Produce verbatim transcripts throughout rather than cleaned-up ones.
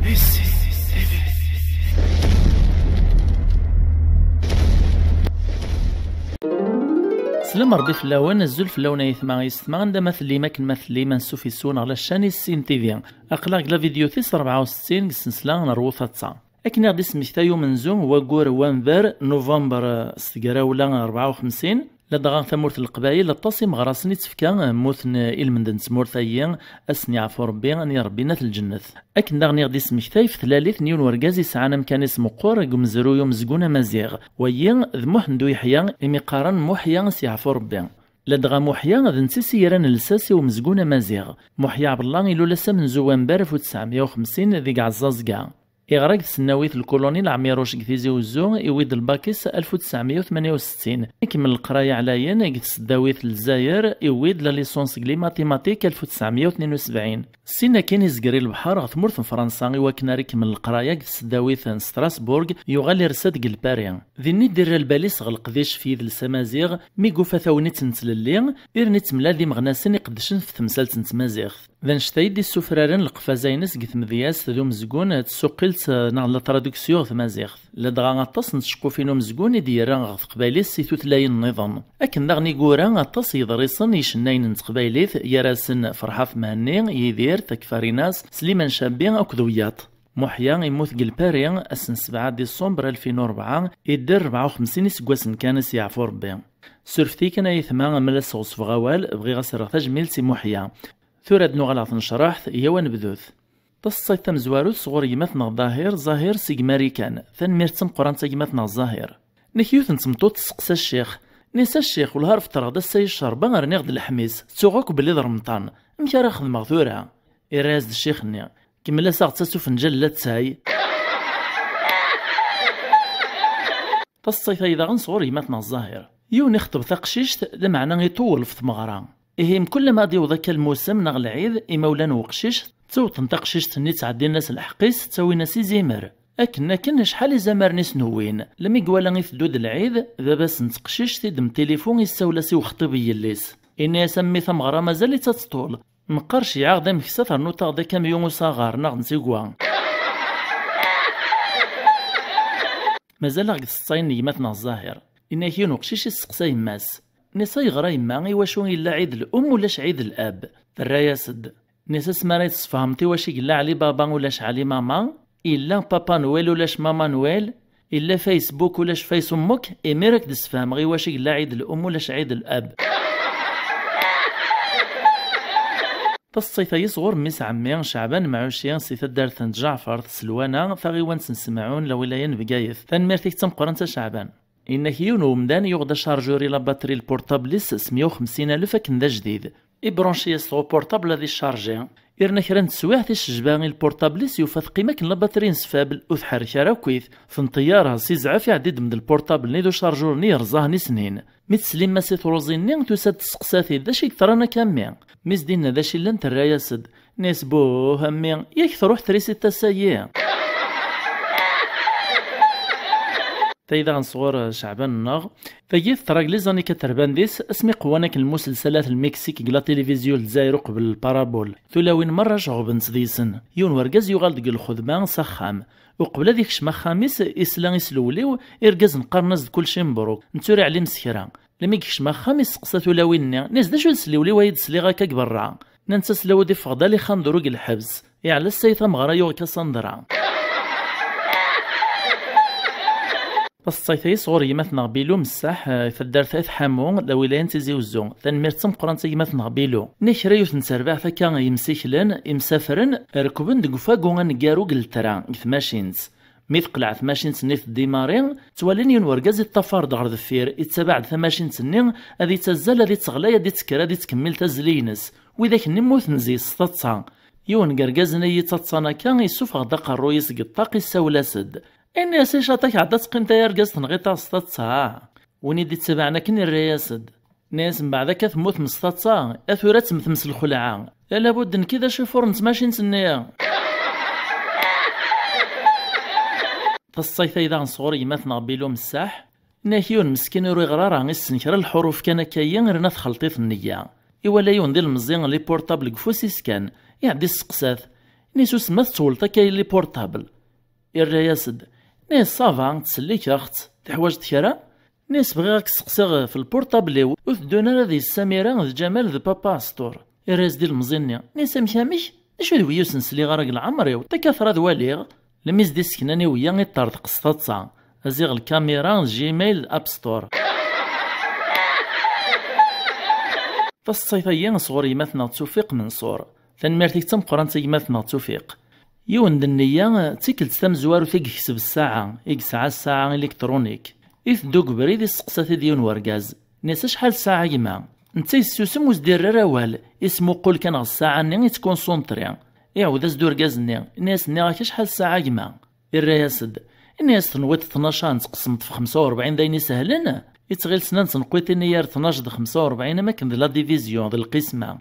Slam Rebbi fell-awen, azul fell-awen ay atma yessetma, anda ma tellim, akken ma tellim, ansuf yes-wen ɣer la chaîne Issin T V. Aql-aɣ deg la vidéo tis rebɛa u settin deg ssensla n Rwu Taḍsa. Akken i ɣ-d-ismektay umenzu waggur wanber, november, s tgrawla rebɛa u xemsin, ladɣa tamurt n Leqbayel aṭas imeɣrasen i tefka, eh, mmuten, eh, i lmend n tmurt-agi, ad sen-yeɛfu Rebbi, ad n-yerr Rebbi nnat lǧennet. Akken daɣen i ɣ-d-ismektay f tlalit n yiwen wergaz yesɛan amkan-is meqqer deg umezruy umezgun amaziɣ. Wagi d Muḥend Uyeḥya, imi qqaren Muḥya ad s-yeɛfu Rebbi. Ladɣa Muḥya d netta i s-yerran llsas i umezgun amaziɣ. Muḥya Ɛebdellah ilul ass amenzu wanber alef u tesɛemya u xemsin deg Ɛeẓẓaẓga. Iɣra deg tsennawit Lkulunil Ɛmiruc deg Tizi Uzzu, iwwi-d lbak-is alef u tesɛemya u tmenya u settin. Ikemmel leqraya ɛlayen deg tesdawit n Lezzayer, iwwi-d la licence deg les mathématiques alef u tesɛemya u tnin u sebɛin. Syin akkin izger i lebḥer ɣer tmurt n Fransa i wakken ara ikemmel leqraya deg tesdawit n Strasbourg, yuɣal irsa deg Lpari. Din i d-irra lbal-is ɣer leqdic f yidles amaziɣ, mi yufa tagnit n tlelli, irni temlal d imeɣnasen iqeddcen f temsalt n tmaziɣt. D annect-a i d-issufraren leqfaz-ines deg tmedyazt d umezgun d tsuqqilt, eh, neɣ la traduction ɣer tmaziɣt. Ladɣa aṭas n tceqqufin umezgun i d-yerra ɣer teqbaylit si tutlayin nniḍen. Akken daɣen i yura aṭas n yeḍrisen icennayen n teqbaylit, gar-asen Ferḥat Mhenni, Yidir, Takfarinas, Sliman Cabbi akked wiyaḍ. Muḥya yemmut deg Lpari ass n sebɛa diṣember alfin u rebɛa, idder rebɛa u xemsin iseggasen kan, ad s-yeɛfu Rebbi. Surfet-iyi kan ay atma ma la sɣeṣbeɣ awal, bɣiɣ ad s-rreɣ tajmilt i Muḥya. Tura ad nuɣal ɣer tnecraḥt, yaw ad nebdut. Taseḍsayt tamezwarut sɣur gma-tneɣ Ḍahir, Ẓahir seg Marikan. Tanemmirt d tameqqrant a gma-tneɣ Ẓahir. Nek yiwet n tmeṭṭut tesseqsa ccix. Nni-as: "A ccix, wellah ar feṭṭreɣ-d ass-a i ccerba, rniɣ-d leḥmis, ttuɣ akk belli d remṭan. Amek ara xedmeɣ tura?" Irra-yas-d ccix-nni: "Kemmel-as-aɣ-tt asuf n ǧalla ttay." Taseḍsayt-ayi daɣen sɣur gma-tneɣ Ẓahir. Yiwen ixeṭeb taqcict, lameɛna iṭuwel f tmeɣra. Ihi, mkul ma ad d-iweḍ akka lmusem neɣ lɛid, imawlan n weqcic ttewṭen taqcict-nni, ttɛeddin-as lḥeqq-is, ttawin-as izimer. Akken, akken, acḥal izamaren i s-newwin. Lmi iwala iteddu-d lɛid, baba-s n teqcict iddem tilifu, issawel-as i uxeṭṭib n yelli-s. Inna-yas: "A mmi, tameɣra mazal-itt ad teṭṭul. Meqqar ceyɛeɣ-d ameksa, ternuḍ-aɣ-d akamyun usaɣar, neɣ n tigwa." Mazal-aɣ deg tseḍsayin n gma-tneɣ Ẓahir. Inna-k yiwen uqcic isteqsa yemma-s. Nni-as: "Ayɣer a yemma, iwacu yella ɛid l-um ulac ɛid l-ab?" Terra-yas-d. Nni-as: "Asmi ara yi-d-tesfehmeḍ iwacu yella Ɛli Baba ulac Ɛli Mama, yella Papa Nwel ulac Mama Nwel, yella Facebook ulac Face Ummuk, imir ad k-d-sfehmeɣ iwacu yella ɛid l-um ulac ɛid l-ab." Taseḍsayt-ayi sɣur mmi-s ɛemmi Ceɛban Mɛuci si taddart n Ǧaɛfert s Lwana, taɣiwant n Semɛun, lawilaya n Bgayet. Tanemmirt-ik d tameqqrant a Ceɛban. Inna-k yiwen umdan yuɣ-d acharjur i la batterie n lpurṭabl-is s meyya u xemsin alef akken d ajdid. Ibranci-yas-t ɣer upurṭabl ad icharji. Irna kra n teswiɛt icejba i lpurṭabl-is, yufa teqqim akken la batterie n sfabl, ur tḥerrek ara akkit. Tenṭi ara, si zzɛaf iɛeddi-d md lpurṭabl-nni d ucharjur-nni yerẓa-hen i snin. Mi tesla yemma-s i truẓi-nni, tusa-d testeqsa-t-id: "D acu i yeḍran akka a mmi?" Mi s-d-inna d acu yellan, terra-yas-d. Nni-as: "Buh a mmi, yak truḥ trisite ass-agi." Tayi daɣen sɣur, eh, Ceɛban-nneɣ. Tagi teḍra deg les années quatre-vingt-dix, asmi qwan akken lmuselsalat n Lmiksik deg la télévision n Lezzayer uqbel lparabol. Tulawin merra ceɣbent deg-sen. Yiwen wergaz yuɣal-d deg lxedma s axxam. Uqbel ad ikcem axxam-is, isla islewliw, irgazen qqaren-as-d kulci mebruk, netta ur iɛlim s kra. Lmi yekcem axxam, isteqsa tulawin-nni, nni-as: "D acu d slewliw ay d-sliɣ akka deg berra?" Nnant-as: "Lawed iffeɣ-d Alexandro deg lḥebs. Iɛla ssay tameɣra yuɣ Cassandra." Taseḍsayt-ayi sɣur gma-tneɣ Bilu Messaḥ, eh, taddart At Ḥamu, lawilaya n Tizi Uzzu. Tanemmirt d tameqqrant a gma-tneɣ Bilu. Nni kra yiwet n terbaɛt akka, yemsiklen, imsafren, rekben deg ufagu aneggaru deg ltra, deg tmacint. Mi teqleɛ tmacint-nni teddimari, ttwalin yiwen wergaz iṭṭafar-d ɣer deffir, ittabaɛ-d tamacint-nni, ad ittazzal, ad itteɣlay, ad ittekker, ad ittkemmil tazzli-ines. Widak-nni mmuten zi s taḍsa. Yiwen deg yergazen ay yettaḍsan akka, issufeɣ-d aqerruy-is deg ṭṭaq, issawel-as-d. Ini-as: "Icaṭ-ak ɛad ad teqqimeḍ ay argaz, tenɣiḍ-aɣ s taḍsa." Win i d-ittabaɛen akken irra-yas-d. Nni-as: "Mbeɛd akka temmutem s taḍsa, a tura ad temmtem s lxelɛa. Ala budd nekki d acifuṛ n tmacint-nni." Taseḍsayt-ayi daɣen sɣur gma-tneɣ Bilu Messaḥ. Nni-ak yiwen meskin ur iɣri ara, issen kra n lḥuruf kan akka-yi, rna txelṭ-it nneyya. Iwala yiwen d ilemẓi, les portables deg ufus-is kan. Iɛedda isteqsa-t. Nni-as: "Wissen ma tettwaliḍ akka yelli portable?" Irra-yas-d, nni-as: "Ça va, ttselliken-tt, teḥwaǧeḍ kra?" Nni-as: "Bɣiɣ ad k-sseqsiɣ ɣef lpurṭabl-iw, ur teddun ara deg-s Samira d Ǧamal d Papa Asṭur." Irra-yas-d ilemẓi-nni, nni-as: "Amek, amek? D acu d wiyya ur sen-sliɣ ara deg leɛmer-iw? Takatra ad waliɣ." Lmi s-d-iseknan i wiyya i ṭṭerḍeq s taḍsa, aziɣ lkamira d Gmail d App Store. Taseḍsayt-agi sɣur gma-tneɣ Tufiq Menṣur. Tanemmirt-ik d tameqqrant a gma-tneɣ Tufiq. Yiwen d nniya, d tikkelt tamezwarut i yekseb ssaɛa, i yesɛa ssaɛa iliktṛunik. Iteddu deg ubrid, isteqsa-t-id yiwen wergaz. Nni-as: "Acḥal ssaɛa a gma?" Netta yessusem, ur s-d-irri ara awal, ismuqul kan ɣer ssaɛa-nni, ittkunsuntri. Iɛawed-as-d urgaz-nni, nni-as: "Nniɣ-ak acḥal ssaɛa a gma?" Irra-yas-d, nni-as: "Tenwiḍ tnac-a ad tt-tqesmeḍ f xemsa u rebɛin d ayen isehlen? Ittɣil ssna n tneqqiṭ-nni ar tnac d xemsa u rebɛin am akken d la division, d lqisma."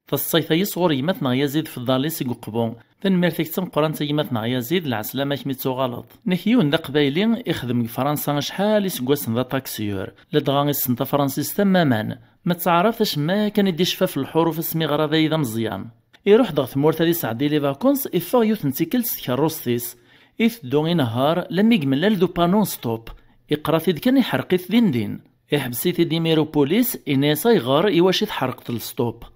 Taseḍsayt-agi sɣur gma-tneɣ Yazid Feḍḍali seg Uqbu. Tanemmirt-ik d tameqqrant a gma-tneɣ Yazid, lɛeslama-k mi d-tuɣaleḍ. Nek yiwen d aqbayli ixdem deg Fransa acḥal iseggasen d aṭaksiyur, ladɣa issen tafransist am waman, ma d taɛrabt acemma kan i d-icfa f lḥuruf asmi ɣra dayi d ameẓyan. Iruḥ-d ɣer tmurt ad isɛeddi les vacances, iffeɣ yiwet n tikkelt s tkerrust-is. Iteddu inehheṛ, lammi yemlal d upanu n stop. Iqra-t-id kan, iḥreq-it din din. Iḥbes-it-id imir upulis, inna-yas: "Ayɣer, iwacu i tḥerqeḍ lstop?"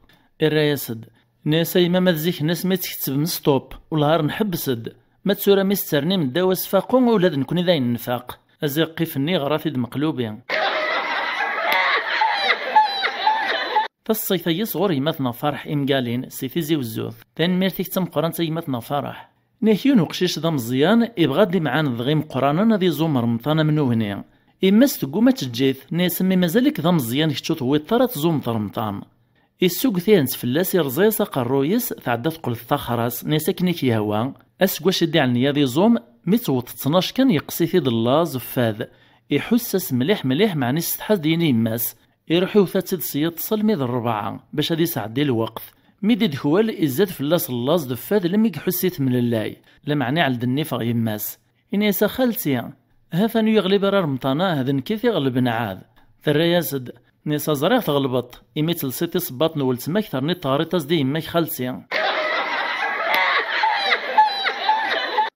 Irra-yas-d, nni-as: "A yemma, ma d zik-nni asmi tt-tkettbem stop, wellah ar nḥebbes-d. Ma d tura mi s-ternim ddaw asfaqu, ula d nekkni d ayen nfaq." Aziɣ qqif-nni iɣra-t-id meqlubi. Taseḍsayt-agi sɣur gma-tneɣ Fareḥ Imgalin, si Tizi Wezzu. Tanemmirt-ik d tameqqrant a gma-tneɣ Fareḥ. Nni-ak yiwen uqcic d ameẓyan, ibɣa ad d-imɛaned dɣi imeqqranen ad iẓum remṭan am nugni. Imma-s tegguma ad teǧǧ-it, nni-as: "A mmi, mazal-ik d ameẓyan, kečč ur tewwiḍeḍ ara ad tẓumeḍ remṭan." Issugget-itt fell-as, irẓa-yas aqerruy-is, tɛedda teqqel teṭṭaxer-as, nni-as: "Akken i k-yehwa." Aseggas i d-iɛelni ad iẓum, mi tewweḍ ttnac kan, yeqqes-it-id llaẓ uffad. Iḥuss-as mliḥ mliḥ, meɛna isetḥa ad d-yini yemma-s. Iruḥ iwta-tt-id s yiḍes almi d rrebɛa, bac ad isɛeddi lweqt. Mi d-idekwel, izad fell-as llaẓ d uffad, lammi iḥuss-it mlellay, lameɛna iɛell-d nnif ɣer yemma-s. Ini-as: "A xalti, ha-t-an ur yeɣlib ara remṭan-a, d nekk i t-iɣelben ɛad." Terra-yas-d, nni-as: "A ẓriɣ tɣelbeḍ, imi telsiḍ tisebbaḍt n weltma-k, terniḍ teɣriḍ-as-d i yemma-k xalti."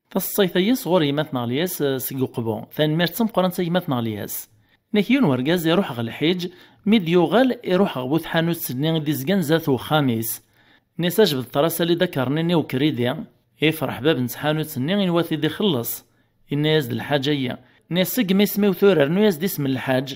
Taseḍsayt-agi sɣur gma-tneɣ Lyas, eh, seg Uqbu. Tanemmirt d tameqqrant a gma-tneɣ Lyas. Nek yiwen wergaz iruḥ ɣer lḥiǧ, mi d-yuɣal, iruḥ ɣer bu tḥanut-nni i d-izgan zdat uxxam-is. Nni-as: "Ajbed ṭṭras, ali-d akarni-nni ukridi." Ifreḥ bab n tḥanut-nni, inwa-t-id ixelleṣ. Inna-yas-d lḥaǧ-agi. Nni-as: "Seggem isem-iw tura, rnu-yas-d isem n lḥaǧ."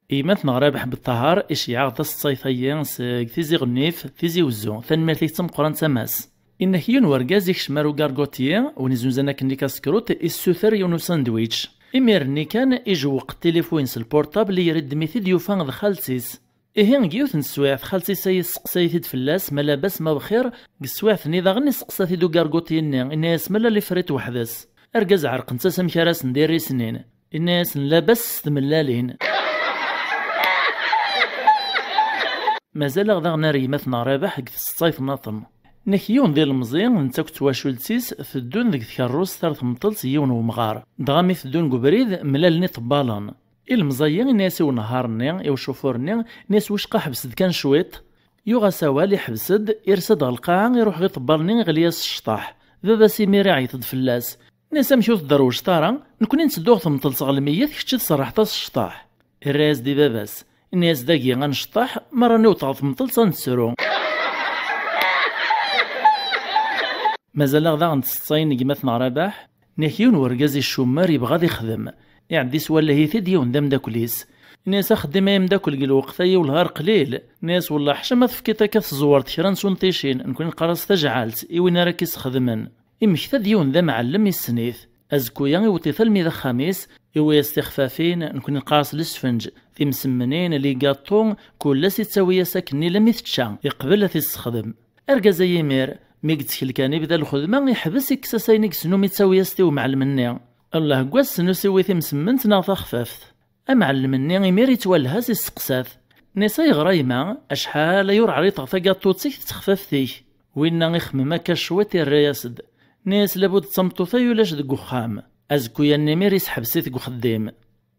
Gma-tneɣ Rabeḥ Beṭṭaher iceyyeɛ-aɣ-d taseḍsayt-agi seg Tizi Ɣennif, Tizi Wezzu. Tanemmirt-ik d tameqqrant a Mass. Inna-k yiwen wergaz ikcem ar ugargutiyi, win izunzan akken likaskṛut, issuter yiwen usandwich. Imir-nni kan, ijewweq tilifu-ines lpurṭabl, yerra-d mi t-id-yufa d xalti-s. Ihi, deg yiwet n teswiɛt, xalti-s-a yesseqsay-it-id fell-as ma labas, ma bxir. Deg teswiɛt-nni daɣen, iseqsa-t-id ugargutiyi-nni, inna-yas ma llan les frites weḥd-s. Argaz ɛerqent-as amek ara sen-d-irri snin. Inna-yasen: "Labas s tmellalin." Mazal-aɣ daɣen ar gma-tneɣ Rabaḥ deg tseḍsayt nniḍen. Nek yiwen d ilemẓi, netta akked twacult-is, teddun deg tkerrust ar temṭelt n yiwen wemɣar. Dɣa mi teddun deg ubrid, mlalen iṭebbalen. Ilemẓi-yi inna-yas i unehhar-nni, i ucufur-nni, inna-yas: "Wicqa, ḥbes-d kan cwiṭ." Yuɣ-as awal, iḥbes-d, irsa-d ɣer lqaɛa, iruḥ ɣer iṭebbalen-nni, iɣli-yas s ccṭaḥ. Baba-s imir iɛeyyeḍ-d fell-as. Inna-yas: "Amek ur tderwceḍ ara? Nekkni netteddu ɣer temṭelt ɣer lmeyyet, kečč i tserrḥeḍ-as ccṭaḥ." Irra-yas-d i baba-s. Inna-yas: "Dagi ad nceṭṭeḥ, mi ara niweḍ ɣer temṭelt ad nettru." Mazal-aɣ daɣen tseḍsayin n gma-tneɣ Rabaḥ. Nek yiwen wergaz icummer, yebɣa ad ixdem. Iɛeddi s walleh-it-id yiwen d ameddakel-is. Inna-yas: "Axeddim ay ameddakel deg lweqt-agi wellah ar qlil." Inna-yas: "Wellah ḥaca ma tefkiḍ akka tezwert kra n tunṭicin, nekkni neqqar-as tajɛalt, i win ara k-isxedmen." Imekta-d yiwen d amɛellem, issen-it. Azekku-ya iweṭ-it almi d axxam-is, iwi-yas tixfafin, nekkni neqqar-as lesfenǧ, timsemmnin, ligaṭu, kul ass ittawi-yas akkenni lammi tečča, iqbel ad t-issexdem. Argaz-a yimir, mi yettkel kan ibda lxedma, iḥbes, ikkes-as ayen i yesnum, ittawi-yas-t i umɛellem-nni. Allah, deg wass-nni ur s-iwi timsemmint neɣ taxfaft. Amɛellem-nni imir ittwalha-s, isteqsa-t. Inna-yas: "Ayɣer a gma, acḥal ay ur ɛriḍeɣ tagaṭut-ik d texfaft-ik?" Winna ixemmem akka cwiṭ, irra-yas-d. Inna-yas: "Labud d tameṭṭut ay ulac deg uxxam." Azekku-ya-nni imir iseḥbes-it deg uxeddim.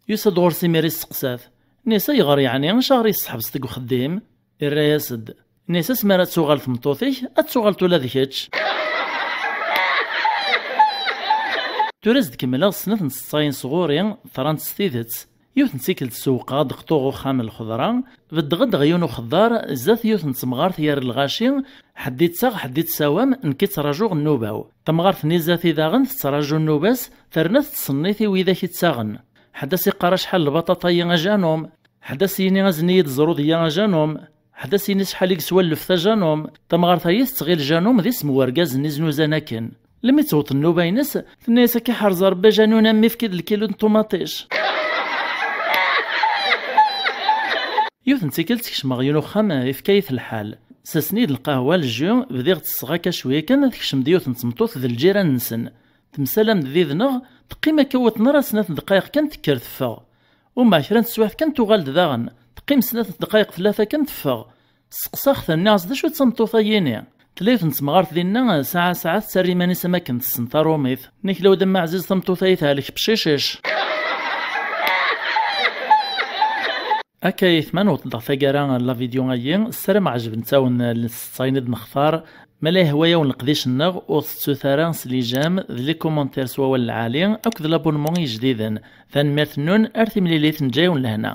Yusa-d ɣur-s imir isteqsa-t. Nniɣ-as: "Ayɣer yeɛni? Acuɣer i yi-tesseḥbseḍ deg uxeddim?" Irra-yas-d, nniɣ-as: "Mi ara tuɣal tmeṭṭut-ik, ad tuɣaleḍ ula d kečč." Tura ad s-d-kemmleɣ snat n tseṭṭayin sɣur-i, ḍrant s tidet. Yiwet n tikkelt sewwqeɣ-d qṭuɣ uxxam n lxeḍra, beddeɣ-d ɣer yiwen uxeddar, zdat yiwet n temɣart gar lɣaci, ḥedd ittaɣ, ḥedd ittsawam, nekk i ttrajuɣ nnuba-w. Tamɣart-nni zdat-i daɣen tettraǧu nnuba-s, terna tettṣennit i widak ittaɣen. Ḥedd as-iqqar: "Acḥal lbaṭaṭa-yi a Janum?" Ḥedd as-yini: "Azen-iyi-d ẓrudeyya a Janum." Ḥedd as-yini: "Acḥal i yeswa lleft a Janum?" Tamɣart-ayi tettɣil Janum d isem n urgaz-nni znuzan akken. Lmi tewweḍ nnuba-ines, tenna-yas: "Akka ḥerz Rebbi a Janum, a mmi, efk-id lkilu n ṭumaṭic." Yiwet n tikkelt kecmeɣ yiwen uxxam, ifka-yi-t lḥal. Sersen-iyi-d lqahwa, lju, bdiɣ ttesseɣ akka cwiya kan, tekcem-d yiwet n tmeṭṭut d lǧiran-nsen. Temsalam-d did-neɣ, teqqim akka ur tnara snat n ddqayeq kan tekker teffeɣ. Umbeɛd kra n teswiɛt kan tuɣal-d daɣen, teqqim snat n ddqayeq tlata kan teffeɣ. Steqsaɣ-t, nniɣ-as: "D acu d tameṭṭut-ayini?" Tella yiwet n temɣart dinna, saɛa saɛa tettarra iman-is am akken tessen tarumit. Nniɣ-as: "Lewdem aɛziz, tameṭṭut-ayi tehlek bcicac." Akka ay atma, newweḍ-d ɣer taggara n la vidéo-ayi. Ssarameɣ ɛejbent-awen lseṭṭayin i d-nextar. Ma la yehwa-yawen leqdic-nneɣ, ur tettut ara s les j'aime, d les commentaires s wawal lɛali, akked l'abonnement i ijdiden. Tanemmirt-nnun, ar timlilit, neǧǧa-yawen lehna.